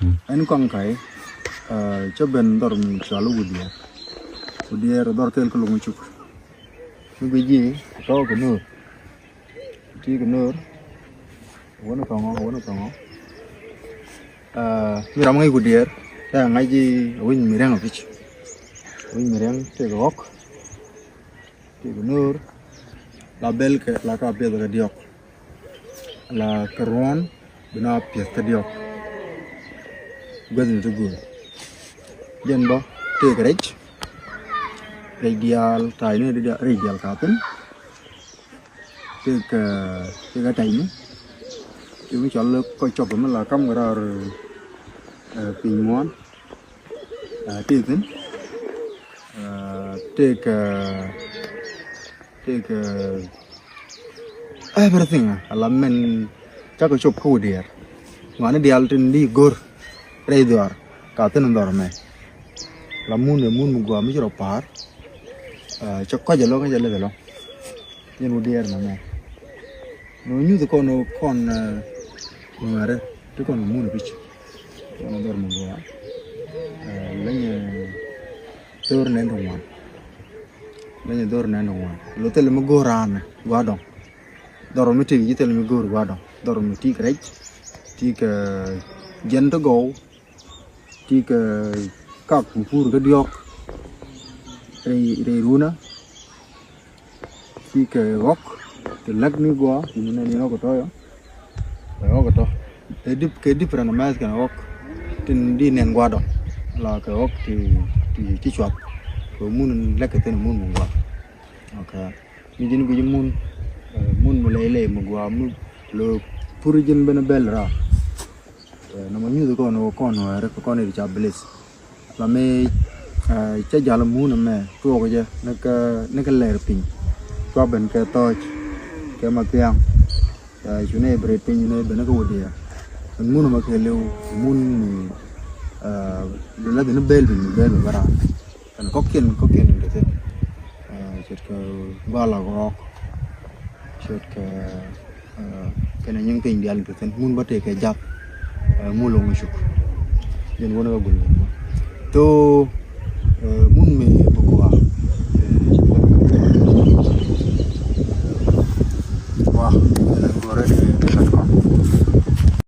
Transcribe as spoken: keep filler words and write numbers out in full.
Ɛn kɔaŋ ka̱y, cä ben dhɔr mi cɔal i̱ Wut Diɛɛr. Wut Diɛɛr dhɔr kɛl kä Loŋ Cuk. Mi bi ji̱ tɔ̱ kɛ Nuur. Ti kɛ Nuur. Wä ni kɔŋɔ, wä ni kɔŋɔ. Mi ram ŋäc Wut Diɛɛr, tɛ ŋa̱c i̱ winy mi riɛŋ a pi̱c. Winy mi riɛŋ tëëkɛ ɣɔ̱k. Tëëkɛ Nuur. La bɛl kɛ, la ka piɛth kɛ diɔ̱k. La kɛ ruɔ̱n bi na piɛth kä diɔ̱k. Guäthni ti guur. Jɛn bä tëëkɛ rɛc. Rɛc diaal ta̱a̱cni rɛc diaal ka̱thin. Tëëkɛ, tëëkɛ ta̱a̱cni. Tëëkɛ mi cɔl kɔc cɔk mi la kam kɛ raar piny muɔ̱ɔ̱n. Tëëkɛ thi̱n. Tëëkɛ, tëëkɛ everything. Ala mɛn cakɛ cop kä Wut Diɛɛr. Ŋuani diaal tin di go̱r rɛy dhuaar ka thi̱n dhɔr mɛ. La mun ɛ mun mi gua mi ci rɔ pa̱a̱r. Cɛ kɔc ɛlɔ̱ŋ, cɛ leth ɛlɔ̱ŋ. Yɛn Wut Diɛɛr mɛ mɛ. Nɔ nyuth kɔn, kɔn Nuɛɛrɛ ti kɔn mun pi̱c. Kɔn dhɔr mi gua. Leny dhɔr nɛn ti ŋuan. Leny dhɔr nɛn ti ŋuan. Lo thil mi go̱r raan gua dɔŋ. Dhɔr mi ti ji̱ thil mi go̱r gua dɔŋ. Dhɔr mi ti kɛ rɛc. Ti kɛ jiɛn ti gɔw. Ti kɛ kak mi pur kä diɔ̱k. Rɛy, rɛy runä. Ti kɛ ɣɔk ti läk ni gua, ti mi nɛn ni ɣɔk tɔ̱ yɔ. Kɛ ɣɔk tɔ̱. Kɛ dip, kɛ dip rɛn mɛth kɛn ɣɔk. Tin di nɛn gua dɔ̱ŋ. La kɛ ɣɔk ti, ti, ti cuath. Kɛ mun läk kɛ thin mun mun gua. Ok. Mi ji̱n guic mun, mun mi lɛy lɛy mi gua mi lo pur ji̱n ben bɛl ra. Nɔmɔ nyuth kɔn wä kɔn wä rek kɔn iri ca bilis. La mi cä jal mun mɛ tuɔk jɛ ni kä, ni kä lɛr piny. Cua ben kɛ thɔc kɛ ma thiaŋ. Cu ni bret piny ni ben kä Wut Diɛɛr. Mun mɛ kɛ liw mun mi la dhin bel bi, bel bi bara. Kɛn kɔkiɛn, kɔkiɛn in te thin. Ce̱tkɛ guala gɔɔk. Ce̱tkɛ kɛn nyiŋ piny dial in te thin. Mun bä tëëkɛ jap. Mun Loŋ Cuk. Jɛn wun kä gul. Tho mun mi